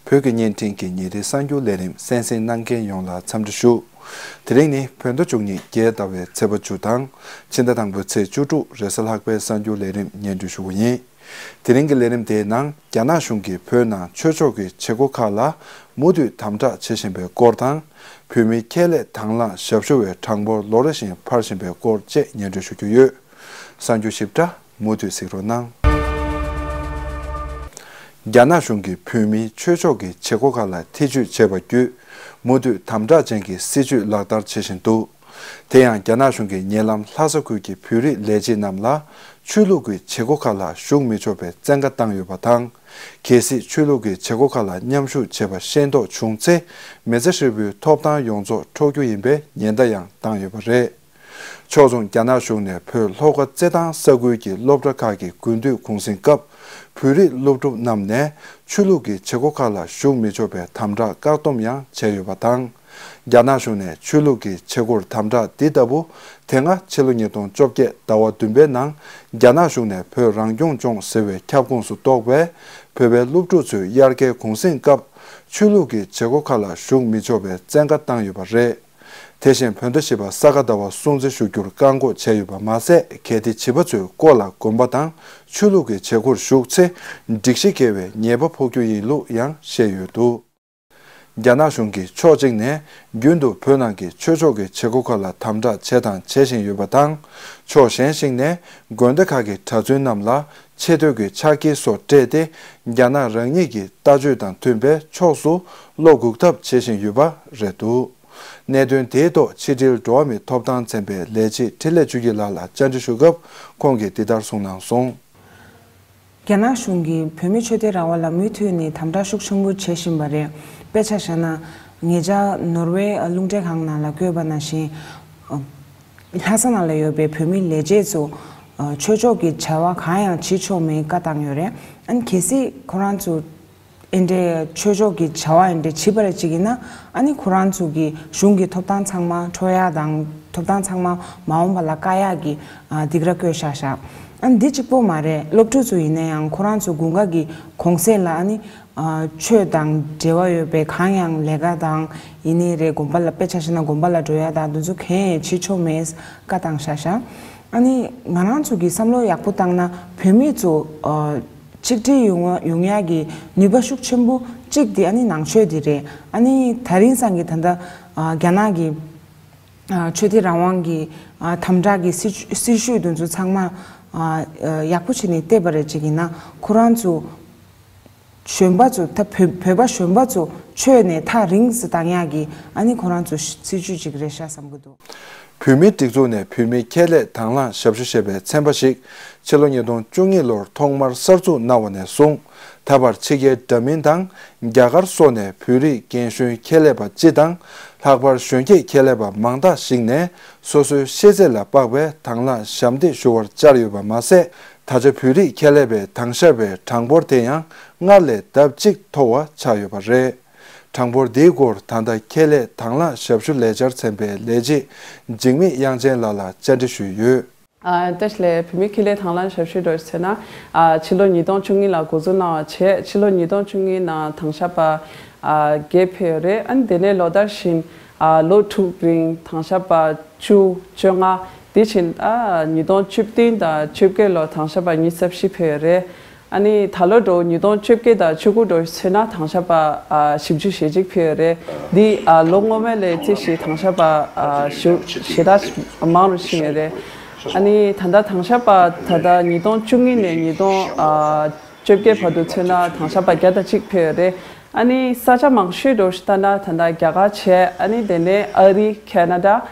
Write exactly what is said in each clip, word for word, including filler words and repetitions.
བོད་ཀྱི་བརྙན་འཕྲིན་གྱི་ཉིན་རེའི་གསར་འགྱུར་ལས་རིམ་གསན་གཟིགས་གནང་མཁན་ཡོངས་ལ་འཚམས་འདྲི་ཞུ། དེ་རིང་ནི་བོད་ཟླ་བཅུ་གཉིས་རྒྱལ་ཟླ་བའི་ཚེས་པ་བཅུ་དང་། ཕྱི་ཟླ་དང་པོའི་ཚེས་བཅུ་དྲུག་རེས་གཟའ་ལྷག་པའི་གསར་འགྱུར་ལས་རིམ་སྙན་སྒྲོན་ཞུ་བ་ཡིན། དེ་རིང་གི་ལས་རིམ་དེའི་ནང་རྒྱ་ནག་གཞུང་གིས་བོད་ནང་ཆོས་ཕྱོགས་ཀྱི་བྱེད་སྒོ་ཁག་ལ་མུ་མཐུད་དམ་དྲག་བྱེད་བཞིན་པའི་སྐོར་དང་། བོད་མི་ཁྱད་ལས་དང་བླངས་ཞབས་ཞུ་བའི་གྲངས་འབོར་ལོ་རེ་བཞིན་འཕར་བཞིན་པའི་སྐོར་བཅས་སྙན་སྒྲོན་ཞུ་རྒྱུ་ཡོད། གསར་འགྱུར་ཞིབ་ཕྲ་མུ་མཐུད་གཟིགས་རོགས་གནང་། རྒྱ་ནག་གཞུང་གིས་བོད་མིའི་ཆོས་ཕྱོགས་ཀྱི་བྱེད་སྒོ་ཁག་ལ་ཐེ་ཇུས་བྱས་པ་བརྒྱུད། མུ་མཐུད་དམ་དྲག་ཅན་གྱི་སྲིད་བྱུས་ལག་བསྟར་བྱེད་བཞིན་འདུག་དེ་ཡང་རྒྱ་ནག་གཞུང་གིས་ཉེ་ལམ་ལྷ་ས་ཁུལ་གྱི་བོད་རིགས་ལས་བྱེད་རྣམས་ལ་ཆོས་ལུགས་ཀྱི་བྱེད་སྒོ་ཁག་ལ་ཞུགས་མི་ཆོག་པའི་བཙན་བཀའ་བཏང་ཡོད་པ་དང་། གལ་སྲིད་ཆོས་ལུགས་ཀྱི་བྱེད་སྒོ་ཁག་ལ་མཉམ་ཞུགས་བྱས་པ་ཤེས་རྟོགས་བྱུང་ཚེ། མི་ཚེ་ཧྲིལ་པོའི་ཐོབ་ཐང་ཡོངས་རྫོགས་འཕྲོག་རྒྱུ་ཡིན་པའི་ཉེན་བརྡ་ཡང་བཏང་ཡོད་པ་རེད། ཕྱོགས་མཚུངས་རྒྱ་ནག་གཞུང་ནས་བོད་ལྷོ་ཁ་རྩེད་ཐང་ས་ཁུལ་གྱི་སློབ་གྲྭ་ཁག་གི་དགུན་དུས་གུང་གསེང་སྐབས། བོད་རིགས་སློབ་ཕྲུག་རྣམས་ནས་ཆོས་ལུགས་ཀྱི་བྱེད་སྒོ་ཁག་ལ་ཞུགས་མི་ཆོག་པའི་དམ་དྲག་བཀག་སྡོམ་ཡང་བྱས་ཡོད་པ་དང་། རྒྱ་ནག་གཞུང་ནས་ཆོས་ལུགས་ཀྱི་བྱེད་སྒོར་དམ་དྲག་འདི་ལྟ་བུ། དེ་སྔ་ཕྱི་ལོ་ཉིས་སྟོང་བཅོ་བརྒྱད་ཟླ་བ་བདུན་པའི་ནང་། རྒྱ་ནག་གཞུང་ནས་བོད་རང་སྐྱོང་ལྗོངས་ཟེར་བའི་ཁྱབ་ཁོངས་སུ་གཏོགས་པའི་བོད་པའི་སློབ་ཕྲུག་ཚོས་དབྱར་ཁའི་གུང་གསེང་སྐབས། ཆོས་ལུགས་ཀྱི་བྱེད་སྒོ་ཁག་ལ་ཞུགས་མི་ཆོག་པའི་བཙན་བཀའ་བཏང་ཡོད་པ་རེད། དེ་བཞིན་བོད་ཟླ་བཞི་པ་ས་ག་ཟླ་བ་སྲུང་བརྩི་ཞུ་རྒྱུར་བཀག་འགོག་བྱས་ཡོད་པ་མ་ཟད། གལ་ཏེ་བྱིས་པ་ཚོས་སྐོར་ལ་དགོན་པ་དང་ཆོས་ལུགས་ཀྱི་བྱེད་སྒོར་ཞུགས་ཚེ། སྒྲིག་གཞི་འགལ་བའི་ཉེས་པ་ཕོག་རྒྱུ་ཡིན་ལུགས་ཡང་བཤད་ཡོད་འདུག་རྒྱ་ནག་གཞུང་གིས་ཕྱོགས་གཅིག་ནས་རྒྱུན་དུ་བོད་ནང་གི་ཆོས་ཕྱོགས་ཀྱི་བྱེད་སྒོ་ཁག་ལ་དམ་དྲག་བྱས་དང་བྱེད་བཞིན་ཡོད་པ་དང་། ཕྱོགས་གཞན་ཞིག་ནས་དགོན་སྡེ་ཁག་གི་གྲྭ་བཙུན་རྣམས་ལ་ཆེ་བསྟོད་ཀྱི་ཕྱག་འཁྱེར་སོགས་སྤྲད་དེ། རྒྱ་ནག་རང་ཉིད་ཀྱི་ལྟ་སྤྱོད་དང་མཐུན་པའི་ཕྱོགས་སུ་བློ་འགུག་ཐབས་བྱེད་བཞིན་ཡོད་པ་རེད་འདུག་གནད་དོན་དེའི་ཐོག་ཕྱི་དྲིལ་འགྲོ་བ་མིའི་ཐོབ་ཐང་ཚན་པའི་ལས་བྱེད་འཕྲིན་ལས་ཆོས་སྐྱིད་ལགས་ལ་བཅར་འདྲི་ཞུ་སྐབས། ཁོང་གིས་འདི་ལྟར་གསུངས་གནང་སོང་། རྒྱ་ནག་གཞུང་གིས་བོད་མི་ཆོས་དད་རང་དབང་ལ་མུ་མཐུད་ནས་དམ་དྲག་ཤུགས་ཆེན་པོ་བྱེད་བཞིན་པ་རེད། དཔེ་ཆ་བཞག་ན། ཉེ་ཆར་ནོར་ཝེ་རླུང་འཕྲིན་ཁང་ནང་ལ་བཀོད་པ་ནང་བཞིན། ལྷ་ས་ནང་ལ་ཡོད་པའི་བོད་མི་ལས་བྱེད་ཚོ། ཆོས་ཕྱོགས་ཀྱི་བྱ་བ་གང་ཡང་བྱེད་ཆོག་མེད་བཀའ་བཏང་ཡོད་རེད། ཨ་ནི་གལ་སྲིད་ཁོ་རང་ཚོ། ཨེ་འདྲའི་ཆོས་ཕྱོགས་ཀྱི་བྱ་བ་ཨེ་འདྲ་བྱེད་པ་རེ་བྱེད་ཀྱི་ན། ཨ་ནི་ཁོ་རང་ཚོ་གི་གཞུང་གི་ཐོབ་ཐང་ཚང་མ་འཕྲོག་ཡག་དང་། ཐོབ་ཐང་ཚང་མ་མ་འོངས་པ་ལ་བཀག་ཡག་གི་ཨ་སྡིགས་ར་བསྐུལ་བཞག་བཞག་ཨ་ནི་འདི་གཅིག་པོ་མ་རེད། སློབ་ཕྲུག་ཚོ་ཡིན་ན་ཡང་ཁོ་རང་ཚོ་དགུན་ཁ་གི་གུང་སེང་ལ་ཨ་ནི་ཨ་ཆོས་དང་འབྲེལ་བ་ཡོད་པའི་གང་ཡང་ལས་ཀ་དང་ཡིན་ནའི་རེད། དགོན་པ་ལ་དཔེ་ཆ་བཞག་ན་དགོན་པ་ལ་འགྲོ་ཡག་དང་དེ་ཚོ་གང་ཡང་བྱེད་ཆོག་མེད་བཀའ་བཏང་བཞག་བཞག་ཨ་ནི་ང་རང་ཚོ་གི་བསམ་བློ་ཡག་པོ་བཏང་ན་བོད་མི་ཚོ་ཨ། ཆིག་སྒྲིལ་ཡོང་ཡོང་ཡག་གི་ནུས་པ་ཤུགས་ཆེན་པོ་གཅིག་དེ་ཨ་ནི་ནང་ཆོས་དེ་རེད། ཨ་ནི་དེ་རིང་སང་གི་ད་ལྟ་ཨ་རྒྱ་ནག་གི་ཨ་ཆོས་དད་རང་དབང་གི་ཨ་དམ་དྲག་གི་སྲིད་སྲིད་བྱུས་དེ་ཚོ་ཚང་མ་ཨ་ཡག་པོ་བྱས་ནས་བལྟས་པ་རེད་ཅིག་ཡིན་ན། ཁོ་རང་ཚོ་གཞོན་པ་ཚོ་ད་བོད་བོད་པ་གཞོན་པ་ཚོ་ཆོས་ནས་ཐག་རིང་ཙམ་བཏང་ཡག་གི་ཨ་ནི་ཁོ་རང་ཚོ་སྲིད་བྱུས་ཅིག་རེད་ཤག་བསམ་གི་འདུག་བོད་མིའི་སྒྲིག་འཛུགས་ནས་བོད་མི་ཁྱད་ལས་དང་བླངས་ཞབས་ཞུ་བྱས་པའི་ཚན་པ་ཞིག་ཕྱི་ལོ་ཉིས་སྟོང་བཅུ་གཉིས་ལོར་ཐོག་མར་གསར་འཛུགས་གནང་བ་ནས་བཟུང་། ད་བར་ཕྱི་རྒྱལ་འདྲ་མིན་དང་རྒྱ་གར་སོགས་ནས་བོད་རིགས་རྒན་གཞོན་ཁྱད་ལས་པ་སྤྱི་དང་། ལྷག་པར་གཞོན་སྐྱེས་ཁྱད་ལས་པ་མང་དག་ཞིག་ནས་སོ་སོའི་ཤེས་ཚད་ལ་དཔག་པའི་དང་བླངས་ཞབས་འདེགས་ཞུ་བར་བཅར་ཡོད་པ་མ་ཟད། ད་ཆ་བོད་རིགས་ཁྱད་ལས་པའི་དང་ཞབས་པའི་གྲངས་འབོར་དེ་ཡང་སྔར་ལས་ལྡབ་གཅིག་མཐོ་བ་ཆགས་ཡོད་པ་རེད། གྲངས་འབོར་འདིའི་སྐོར་ད་ལྟ་ཁྱད་ལས་དང་བླངས་ཞབས་ཞུ་ལས་འཆར་ཚན་པའི་ལས་བྱེད་འཇིགས་མེད་དབྱངས་ཅན་ལགས་ལ་བཅར་འདྲི་ཞུས་ཡོད། ཨ་བཀྲ་ཤིས་བདེ་ལེགས། བོད་མིའི་ཁྱད་ལས་དང་བླངས་ཞབས་ཞུ་འདྲ་ཞིག་ཟེར་ན། ཨ་ཕྱི་ལོ་ཉིས་སྟོང་བཅུ་གཉིས་ལ་འགོ་འཛུགས་གནང་བ་བྱས། ཕྱི་ལོ་ཉིས་སྟོང་བཅུ་གཉིས་ནང་དང་ཞབས་པ་ཨ་བརྒྱད་ཕེབས་ཡོད་རེད། ཨ་ནི་དེ་ནས་ལོ་ལྟར་བཞིན་ཨ་ལོ་དྲུག་རིང་དང་ཞབས་པ་བཅུ། བཅོ་ལྔ། དེ་བཞིན་ཨ་ཉིས་སྟོང་བཅུ་བདུན་དང་བཅོ་བརྒྱད་ལོ་དང་ཞབས་པ་ཉི་ཤུ་རྩ་བཞི་ཕེབས་ཡོད་རེད། ཨ་ནི་ད་ལོ་འདྲ་བོ་ཉིས་སྟོང་བཅོ་བརྒྱད་དང་བཅུ་དགུ་འདྲ་བོ་མཚོན་ན་དང་ཞབས་པ་ཨ་བཞི་བཅུ་ཞེ་གཅིག་ཕེབས་ཡོད་རེད། འདི་ཨ་ལོ་སྔོན་མ་ལས་རྩིས་བཞིན་དང་ཞབས་པ་ཨ་ཞུ་ཞེ་དྲག་མང་རུ་ཕྱིན་ཡོད་རེད། ཨ་ནི་ད་ལྟ་དང་ཞབས་པ་ད་ལྟ་ཉིས་སྟོང་བཅུ་གཉིས་ནས་ཉིས་སྟོང་ཨ་བཅོ་བརྒྱད་བར་དུ་མཚོན་ན་དང་ཞབས་པ་བརྒྱ་དང་གཅིག་ཕེབས་ཡོད་རེད། ཨ་ནི་ས་ཆ་མང་ཤོས་འདྲ་བོ་ཞིག་ལྟ་ན་ད་ལྟ་རྒྱ་གར་བྱས། ཨ་ནི་དེ་ནས་ཨ་རི། ཁེ་ན་ཌ།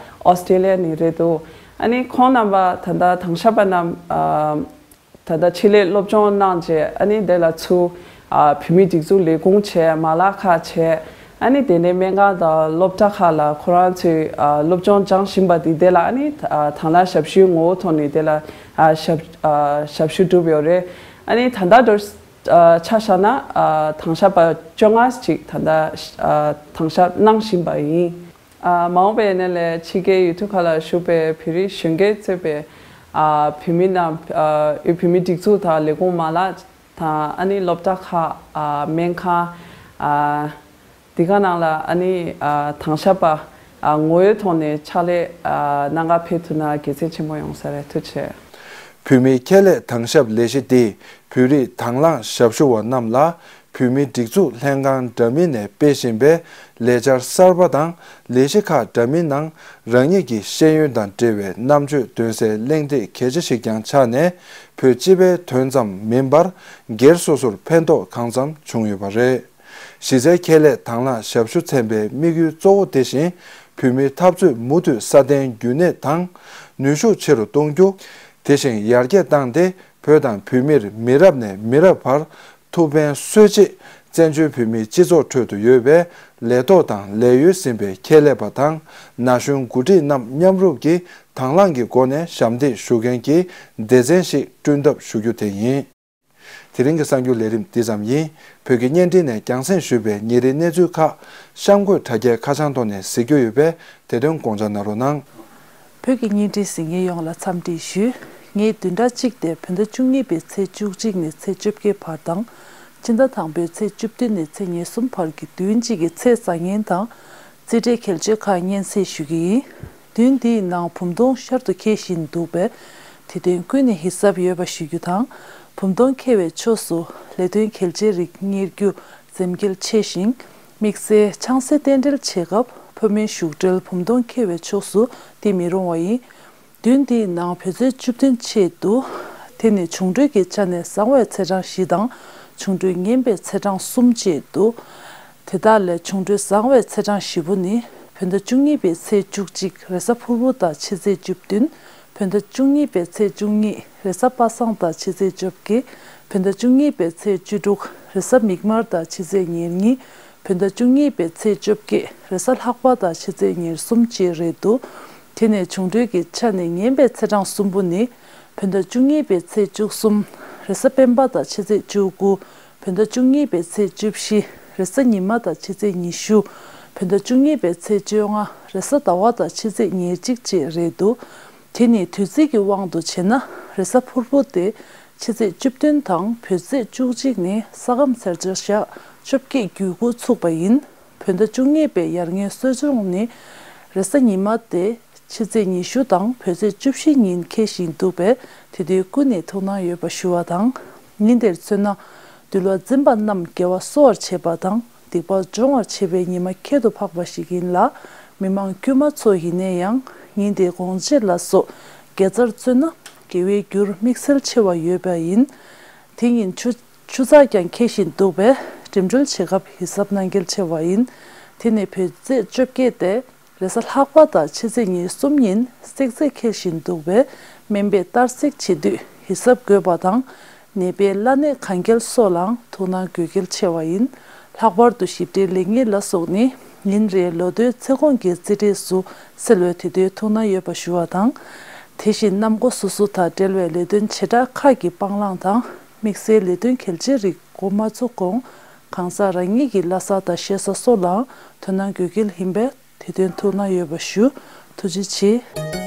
ཨོ་སི་ཀྲི་ལི་ཡ་ནས་རེད་འདུག་ཨ་ནི་ཁོང་རྣམ་པ་ད་ལྟ་དང་ཞབས་པ་རྣམས་ཨ་ད་ལྟ་ཆེད་ལས་སློབ་སྦྱོང་གནང་རྗེས། ཨ་ནི་དེ་ལ་ཚུར་ཨ་བོད་མིའི་སྒྲིག་འཛུགས་ལས་ཁུངས་བྱས། མ་ལག་ཁག་བྱས། ཨ་ནི་དེ་ནས་སྨན་ཁང་དང་སློབ་གྲྭ་ཁག་ལ་ཁོ་རང་ཚོས་ཨ་སློབ་སྦྱོང་སྦྱང་བཞིན་པ་འདི་དེ་ལ་ཨ་ནི་ཨ་དང་བླངས་ཞབས་ཞུའི་ངོ་བོ་ཐོག་ནས་དེ་ལ་ཨ་ཞབས་ཨ་ཞབས་ཞུ་བསྒྲུབས་ཡོད་རེད། ཨ་ནི་ད་ལྟ་འདྲ་ཨ་ཆ་བཞག་ན་ཨ་དང་ཞབས་པ་བཅོ་ལྔ་ཅིག་ད་ལྟ་ཨ་དང་ཞབས་གནང་བཞིན་པ་ཡིན། ཨ་མ་འོངས་པའི་ཡུན་ནན་ལས་ཕྱི་རྒྱལ་ཡུལ་གྲུ་ཁག་ལ་བཞུགས་པའི་བོད་རིགས་གཞོན་སྐྱེས་གཙོས་པའི་ཨ་བོད་མི་རྣམས་ཨ་བོད་མིའི་སྒྲིག་འཛུགས་དང་ལས་ཁུངས་མ་ལག་དང་། ཨ་ནི་སློབ་གྲྭ་ཁག་ཨ་སྨན་ཁང་ ཨ། འདི་ག་ནང་ལ་ཨ་ནི་ཨ་དྭང་ཞབས་པ་ཨ་ངོ་བོའི་ཐོག་ནས་ཕྱག་ལས་ཨ་གནང་ག་ཕེབས་ཐུབ་ན་དགེ་མཚན་ཆེན་པོ་ཡོང་ས་རེད། ཐུགས་རྗེ་ཆེ། བོད་མིའི་ཁྱད་ལས་དྭང་ཞབས་ལས་གཞི་འདིས་བོད་རིགས་དྭང་བླངས་ཞབས་ཞུ་བ་རྣམས་ལ་བོད་མིའི་སྒྲིག་འཛུགས་ལྷན་ཁང་འདྲ་མིན་ནས་སྤེལ་བཞིན་པའི་ལས་འཆར་གསར་པ་དང་ལས་གཞི་ཁག་འདྲ་མིན་ནང་རང་ཉིད་ཀྱི་ཤེས་ཡོན་དང་འབྲེལ་བའི་རྣམ་དཔྱོད་འདོན་སའི་གླེང་སྟེགས་གལ་ཆེ་ཞིག་ཀྱང་ཆགས་ནས་བོད་སྤྱི་པའི་དོན་ཙམ་མིན་པར་སྒེར་སོ་སོར་ཕན་ཐོགས་གང་འཚམ་བྱུང་ཡོད་པ་རེད། གཞི་རྩའི་ཁྱད་ལས་དྭང་བླངས་ཞབས་ཞུ་ཚན་པའི་དམིགས་ཡུལ་གཙོ་བོ་དེ་བཞིན་བོད་མིའི་འཐབ་རྩོད་མུ་མཐུད་སྲ་བརྟན་རྒྱུན་གནས་དང་ནུས་ཤུགས་ཆེ་རུ་གཏོང་རྒྱུ། དེ་བཞིན་ཡར་རྒྱས་བཏང་སྟེ་བོད་དང་བོད་མིར་མི་རབས་ནས་མི་རབས་བར་ཐུགས་ཕན་གསོས་ཆེད་བཙན་བྱོལ་བོད་མིའི་སྤྱི་ཚོགས་ཁྲོད་དུ་ཡོད་པའི་ལས་ཐོག་དང་ལས་གཡོལ་ཟིན་པའི་ཁྱད་ལས་པ་དང་ན་གཞོན་འགོ་ཁྲིད་རྣམས་མཉམ་རུབ་ཀྱིས་དྭང་བླངས་ཀྱི་སྒོ་ནས་ཞབས་འདེགས་ཞུ་མཁན་གྱི་སྡེ་ཚན་ཞིག་བསྐྲུན་ཐབས་ཞུ་རྒྱུ་དེ་ཡིན། དེ་རིང་གི་གསར་འགྱུར་ལས་རིམ་འདི་ཙམ་ཡིན། བོད་ཀྱི་བརྙན་འཕྲིན་ནས་རྒྱང་སྲིང་ཞུས་པའི་ཉིན་རེའི་གནས་ཚུལ་ཁག་གཤམ་འཁོད་དྲ་རྒྱའི་ཁ་བྱང་ཐོག་ནས་གཟིགས་རྒྱུ་ཡོད་པས་དེ་དོན་དགོངས་འཇགས་གནང་རོགས་གནང་། བོད་ཀྱི་བརྙན་འཕྲིན་གཟིགས་མཁན་ཡོངས་ལ་འཚམས་འདྲི་ཞུ། ངས་བདུན་ཕྲག་གཅིག་སྟེ་བོད་ཟླ་བཅུ་གཉིས་པའི་ཚེས་བཅུ་གཅིག་ནས་ཚེས་བཅོ་བརྒྱད་བར་དང་། སྤྱི་ཟླ་དང་པོའི་ཚེས་བཅུ་བདུན་ནས་ཚེས་ཉེར་གསུམ་བར་གྱི་བདུན་གཅིག་གི་ཚེས་གཟའ་ཉིན་དང་། རྩིས་ཁྲའི་འགེལ་བརྗོད་ཁག་སྙན་སེང་ཞུ་གི་ཡིན། བདུན་འདིའི་ནང་བུམ་སྟོང་ཤར་དུ་འཁེལ་བཞིན་འདུག་པས། དེ་དོན་ཀུན་ནས་ཧི་སབ་ཡོད་པ་ཞུ་རྒྱུ་དང་། བུམ་སྟོང་འཁེལ་བའི་ཕྱོགས་སུ་ལས་དོན་གལ་ཆེའི་རིགས་གཉེར་རྒྱུ་འཛེམ་གེལ་ཆེ་ཞིང་། དམིགས་བསལ་ཆང་ས་རྟེན་འབྲེལ་བྱེད་སྐབས་ཕོ་མོའི་བཞུགས་གྲལ་བུམ་སྟོང་འཁེལ་བའི་ཕྱོགས་སུ་དེ་མི་རུང་བ་ཡིན། བདུན་འདིའི་ནང་བོད་ཚེས་བཅུ་བདུན་ཆད་འདུག་དེ་ནི་འབྱུང་འཕྲོད་ཀྱི་ཆ་ནས་བཟང་བའི་ཚེས་གྲངས་བཞི་དང་། འབྱུང་འཕྲོད་ངན་པའི་ཚེས་གྲངས་གསུམ་བཅས་འདུག་དེ་དག་ལས་འབྱུང་འཕྲོད་བཟང་བའི་ཚེས་གྲངས་བཞི་པོ་ནི། བོད་ཟླ་བཅུ་གཉིས་པའི་ཚེས་བཅུ་གཅིག་རེས་གཟའ་ཕུར་བུ་དང་ཕྱི་ཚེས་བཅུ་བདུན། བོད་ཟླ་བཅུ་གཉིས་པའི་ཚེས་བཅུ་གཉིས་རེས་གཟའ་པ་སངས་དང་ཕྱི་ཚེས་བཅོ་བརྒྱད། བོད་ཟླ་བཅུ་གཉིས་པའི་ཚེས་བཅུ་དྲུག་རེས་གཟའ་མིག་དམར་དང་ཕྱི་ཚེས་ཉེར་གཉིས། བོད་ཟླ་བཅུ་གཉིས་པའི་ཚེས་བཅོ་བརྒྱད་རེས་གཟའ་ལྷག་པ་དང་ཕྱི་ཚེས་ཉེར་གསུམ་བཅས་རེད་འདུག་དེ་ནས་འབྱུང་འཕྲོད་ཀྱི་ཆ་ནས་ངན་པའི་ཚེས་གྲངས་གསུམ་པོ་ནི། བོད་ཟླ་བཅུ་གཉིས་པའི་ཚེས་བཅུ་གསུམ་རེས་གཟའ་སྤེན་པ་དང་ཕྱི་ཚེས་བཅུ་དགུ། བོད་ཟླ་བཅུ་གཉིས་པའི་ཚེས་བཅུ་བཞི་རེས་གཟའ་ཉི་མ་དང་ཕྱི་ཚེས་ཉི་ཤུ། བོད་ཟླ་བཅུ་གཉིས་པའི་ཚེས་བཅོ་ལྔ་རེས་གཟའ་ཟླ་བ་དང་ཕྱི་ཚེས་ཉེར་གཅིག་བཅས་རེད་འདུག་དེ་ནི་དུས་ཚིགས་ཀྱི་དབང་དུ་བྱས་ན་རེས་གཟའ་ཕུར་བུ་སྟེ་ཕྱི་ཚེས་བཅུ་བདུན་དང་བོད་ཚེས་བཅུ་གཅིག་ནི་ས་ཁམས་ཚེས་བཅད་ཞག་བཅོ་བརྒྱད་བརྒྱུད་འགོ་ཚུགས་པ་ཡིན། བོད་ཟླ་བཅུ་གཉིས་པའི་ཡར་ངོའི་གསོ་སྦྱོང་ནི་རེས་གཟའ་ཉི་མ་སྟེ་ཕྱི་ཚེས་ཉི་ཤུ་དང་བོད་ཚེས་བཅུ་བཞི་ཉིན་འཁེལ་བཞིན་འདུག་པས་དེ་དུས་ཀུན་ནས་ཐུགས་སྣང་ཡོད་པ་ཞུ་བ་དང་། ཉིན་དེར་མཚོན་ན་འདུལ་བ་འཛིན་པ་རྣམས་དགེ་བ་གསོ་བར་བྱེད་པ་དང་། སྡིག་པ་སྦྱོང་བར་བྱེད་པའི་ཉི་མ་ཁྱད་དུ་འཕགས་པ་ཞིག་ཡིན་ལ། མི་མང་དཀྱུས་མ་ཚོ་ཡིན་ན་ཡང་ཉིན་དེའི་དགོང་མཆོད་ལ་སོགས་དགེ་རྩར་བརྩོན་ན་དགེ་བའི་རྒྱུར་དམིགས་བསལ་ཆེ་བ་ཡོད་པ་ཡིན། དེ་ཉིན་ཆུ་ཆུ་ཚགས་ཀྱང་འཁེལ་བཞིན་འདུག་པས་འགྲིམ་འགྲུལ་བྱེད་སྐབས་ཧི་སབ་གནང་གལ་ཆེ་བ་ཡིན། དེ་ནི་བོད་ཚེས་བཅོ་བརྒྱད་སྟེ་རེས་གཟའ་ལྷག་པ་དང་ཕྱི་ཚེས་ཉེར་གསུམ་ཉིན་བསྲེག་རྫས་འཁེལ་བཞིན་འདུག་པས་སྨན་པས་གཏར་སྲེག་བྱེད་དུས་ཧི་སབ་དགོས་པ་དང་། ནད་པའི་བླ་ནད་གང་རྒྱལ་སོགས་ལའང་ཐུགས་སྣང་དགོས་གལ་ཆེ་བ་ཡིན། ལྷག་པར་དུ་ཞིབ་ཕྲའི་ལེགས་ཉེས་ལ་སོགས་ནི་ཉིན་རེའི་ལོ་ཐོའི་ཚེ་གོང་གི་རྩིས་ཁྲའི་སུ་གསལ་བས་དེ་དོན་ཐུགས་སྣང་ཡོད་པ་ཞུ་བ་དང་། དེ་བཞིན་གནམ་སྒོ་སོ་སོ་དང་འབྲེལ་བའི་ལས་དོན་བྱེ་བྲག་ཁག་གི་སྤང་བླང་དང་དམིགས་བསལ་ལས་དོན་གལ་ཆེའི་རིགས་འགོ་མ་ཚུགས་གོང་གང་ཟག་རང་ཉིད་ཀྱི་ལྷ་ས་དང་གཤེད་ས་སོགས་ལའང་དོ་སྣང་དགོས་གལ་ཡིན་པས། དེ་དོན་ཐུགས་སྣང་ཡོད་པ་ཞུ། ཐུགས་རྗེ་ཆེ།